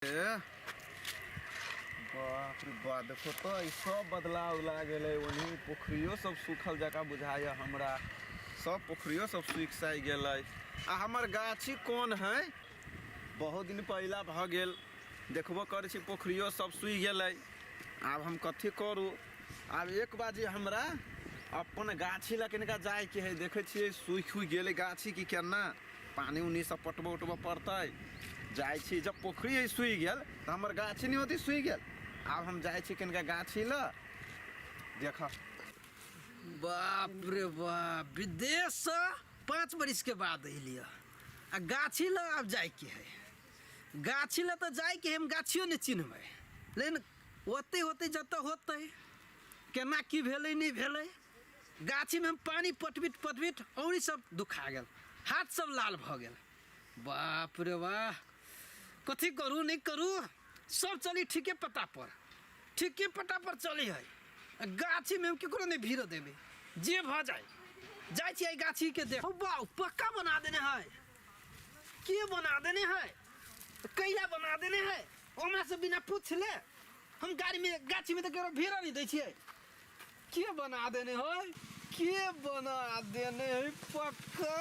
ए बाप रे बा, देखो तऽ ई सब बदलाव उला गेलै। ओनही पोखरियो सब सूखल जकाँ बुझाइए हमरा। सब पोखरियो सब सूखि साकि गेलै। आ हमर गाछी कोन है? बहुत दिन पहिला भऽ गेल। देखबो करै छी, पोखरियो सब सूखि गेलै। आब हम कथी करू? आब एक बाजी हमरा अपन गाछी लए कनिका जाइके है। देखै छियै सूखि उखि गेलै गाछी कि केना। पानि उनी सब पटबऽ उटबऽ पड़तै। जाइ छी, जब पोखरी है सूखि गेल तऽ हमर गाछी नहि होती सूखि गेल। आब हम जाइ छी कनिका गाछी लए देख। बाप रे बाप, विदेशसँ 5 बरिसके बाद अयलियै आ गाछी लग आब जाइके है। गाछी लग तऽ जाइके है, हम गाछियो नहि चिन्हबै, लेकिन ओतै होतै जतऽ होतै। केना की भेलै नहि भेलै, गाछीमे हम पानि पटबित पटबित औरी सब दुखा गेल, हाथ सब लाल भऽ गेल। बाप रे वाह, कथी करू नहि करू, सब चली ठीके पता पर, ठीके पता पर चली है। आ गाछीमे हम केकरो नहि भीड़ देबै, जे भऽ जाय। जाइ छी एहि गाछीके देख। बाउ, पक्का बना देने है। के बना देने है? कैला बना देने है हमरा से बिना पूछले? हम गाड़ीमे गाछीमे तऽ केकरो भीड़ नहि दै छियै। के बना देने है? के बना देने है पक्का?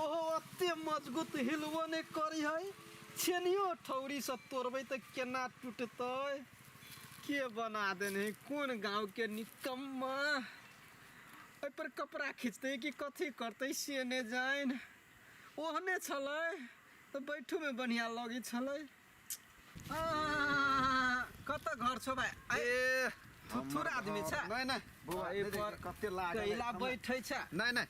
ओहो ओते मजबूत, हिलबो नहि करी है। छेनियो ठौरी से तोड़बै तऽ केना टूटतै? के बना देने है? कोन गाँव के निकम्मा? एहि पर कपड़ा खींचतै कि कथी करतै से नहि जानि। ओहने छलै तऽ बैठूमे बढ़िआँ लगै छलै। कतऽ घर छौ भाइ? ए थुथुर आदमी छै। नहि नहि बौआ, एहि नहि पर देख, कते लागल है। कैला बैठै छै। नहि नहि,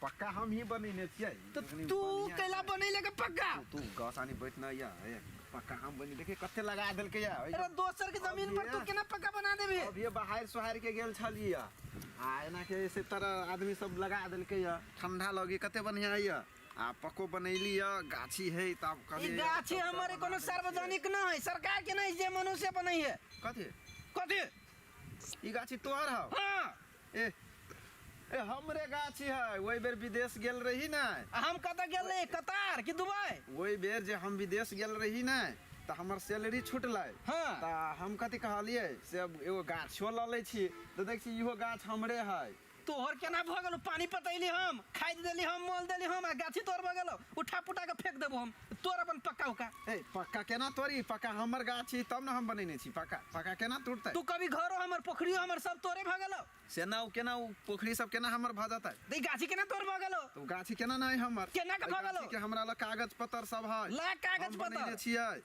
पक्का हम ही बनेने छियै। तऽ एखनी तू बढ़िआँ कैला छै। बनेले के पक्का? तू गसानी बैठ न या, ए, पक्का हम बनी, देखी कते लगा देलकै या। अरे, दोसर के जमीन पर तू अभिये- केना पक्का बना देबी? अभिये बहार सोहार के गेल छलियै आ एना के से तरह आदमी सब लगा देलकै या। ठंडा लगी, कते बढ़िया या। आ पक्को बनैली या, गाछी है तब ई कहलियै गाछी सब हमर बना कोनो दै छियै। सार्वजनिक न है, सरकार के नहीं, जे मनुष्य बनै है। कथी? कथी? ई गाछी तोहर हौ? हाँ। ए ए, हमरे गाछी है। ओहि बेर विदेश गेल रही ने। आ हम कतऽ गेल रही? कतार कि दुबई? ओहि बेर जे हम विदेश गेल रही ने तऽ हमर सैलरी छुटलै। तऽ हम कथी कहलियै से अब एगो गाछो लऽ लै छी, तऽ देख छी इहो गाछ हमरे है। तोहर केना भऽ गेलो? पानी पटैली हम, खाद देली हम, मोल देली हम, आ गाछी तोड़ भऽ गेलो? उठा पुटा के फेंक देबो हम। तोड़ अपन पक्का उक्का। ए, पक्का केना तोड़ी? पक्का हमर गाछ छी तब ने हम बनेने छी पक्का। पक्का केना टूटतै? तू कभी घरो हमर, पोखरियो हमर, सब तोरे भऽ गेलो। से ना, ओ केना, ओ पोखरी सब केना हमर भऽ जेतै? तऽ ई गाछी केना तोड़ भऽ गेलो? तऽ ओ गाछी केना नहि हमर? केना के एहि भऽ गेलो? गाछी के हमरा लग कागज पत्तर सब है। ला कागज हम बनेने पत्तर। छियै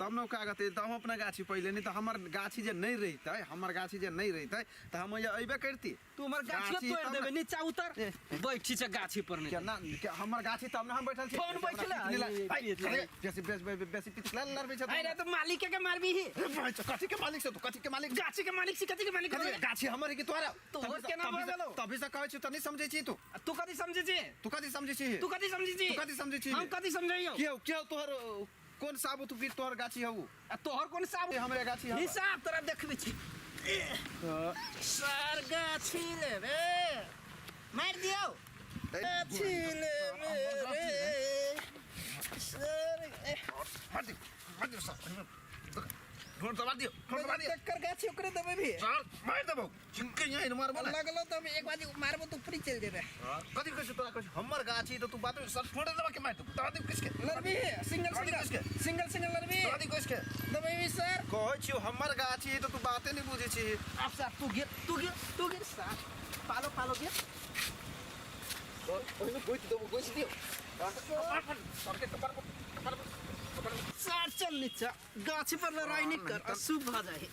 तब ने ओ कागज, तऽ हम अपना गाछी पहिले नहि तऽ हमर गाछी जे नहि रहितै, हमर गाछी जे नहि रहितै तऽ हम ओहिया अयबे करती? तू हमर गाछियो गाछी तोड़ि तब देबे। ने- नीचा उतर, बैठी छै गाछी पर नहि। केना हमर गाछी तब ने हम बैठल छी। फोन बैठल है? हमरा ए, पीट ला। बेसी बेसी बेसी पीट ला लड़बै छै। अरे, तऽ मालिक के मारबी ही। कथी के मालिक से तू? कथी के मालिक? गाछी के मालिक छी। कथी के मालिक? कथी गाछी हमर है कि तोरा? तोहर केना भऽ गेलौ? तभी से कहै छी तऽ नहीं समझै छी तू। तू कथी समझै छी? तू कथी समझै छी? तू कथी समझै छी? तू कथी समझै छी? हम कथी समझैयौ? क्यों क्यों, तोहर कोन साबुत की तोहर गाछी हौ? आ तोहर कोन साबुत? हमरे गाछी हौ। हिसाब तोरा देखबै छी। सर, गाछी लेबे, मारि दियौ। गाछी लेबे रे सर। मार दियो, मार दियो सर। ढोल दबा दियो, ढोल दबा दियो। एकर गाछी ओकरे देबै भी। सर, मार देबौ चिंके यहीं मारबो ना। लगलो तऽ हम एक बाजी मारबो तऽ ऊपरी चलि जेबै। कथी कहै छी तोरा? कहै छी हमर गाछी तऽ तू बात सर छोड़ देबा के मार दबा दियो किसके? लड़बी सिंगल लड़बी सिंगल किसके? सिंगल सिंगल लड़बी। दबा दियो किसके? देबै भी सर। कहै छियौ हमर गाछी तऽ तू बाते नहि बुझै छी। आब सर, तू गिर, तू गिर, तू गिर सर, पालो पालो गिर। ओहिमे गोचि देबो, गोचि दियो सर के कपार पर, कपार पर, कपार पर। सर, चल नीचा, गाछी पर लड़ाई नहीं कर, अशुभ भऽ जाइ।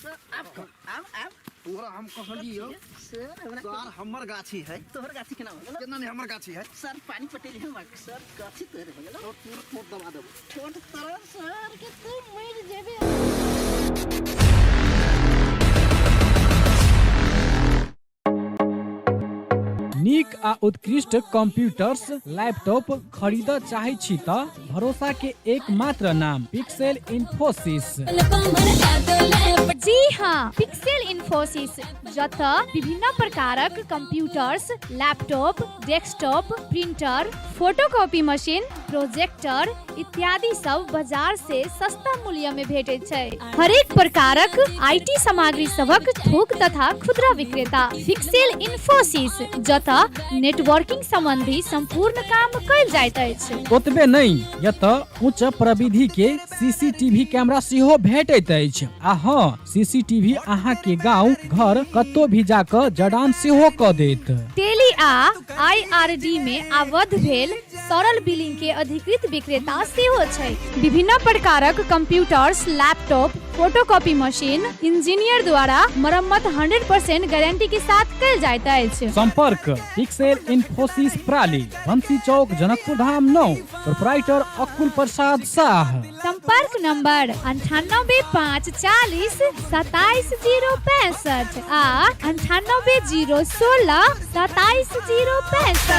सर, आब कर, आब आब। तोरा हम कहलियौ। सर, हमरा सर, हमर गाछी है। तोहर गाछी केना भऽ गेलो? केना नहि हमर गाछी है? सर, पानी पटेली हम सर, गाछी तोहर भऽ गेलो। तोर तोर ठोक दबा देबो। ठोट तोरा सर के, तू मरि जेबे। नीक आ उत्कृष्ट कंप्यूटर्स लैपटॉप खरीदऽ चाहै छी तऽ भरोसा के एकमात्र नाम पिक्सेल इन्फोसिस। जी हाँ, पिक्सेल इन्फोसिस, जतऽ विभिन्न प्रकारक computers, laptop, desktop, printer, photocopy machine, projector इत्यादि सब बाजार से सस्ता मूल्य में भेटैत छै। हरेक प्रकारक IT सामग्री सभक थोक तथा खुदरा विक्रेता पिक्सेल इन्फोसिस, जतऽ नेटवर्किंग संबंधी संपूर्ण काम कयल जाइत अछि। ओतबे नहि, एतऽ उच्च प्रविधि के सीसीटीवी कैमरा सेहो भेटैत अछि। आ हँ, सीसीटीवी अहाँ के गांव घर कतौ भी जाकऽ जड़ान सेहो कऽ देत। टेली आ आईआरडी में आबद्ध भेल सरल बिलिंग के अधिकृत विक्रेता सेहो छै। विभिन्न प्रकारक computers, laptop, photocopy machine engineer द्वारा मरम्मत 100% गारंटी के साथ कयल जाइत अछि। संपर्क पिक्सेल इन्फोसिस प्राली, बंसी चौक, जनकपुर धाम 9, प्रोपराइटर अकुल प्रसाद शाह। संपर्क नंबर 98 5 40 27 0 65 आ 98 0 16 27 0 65।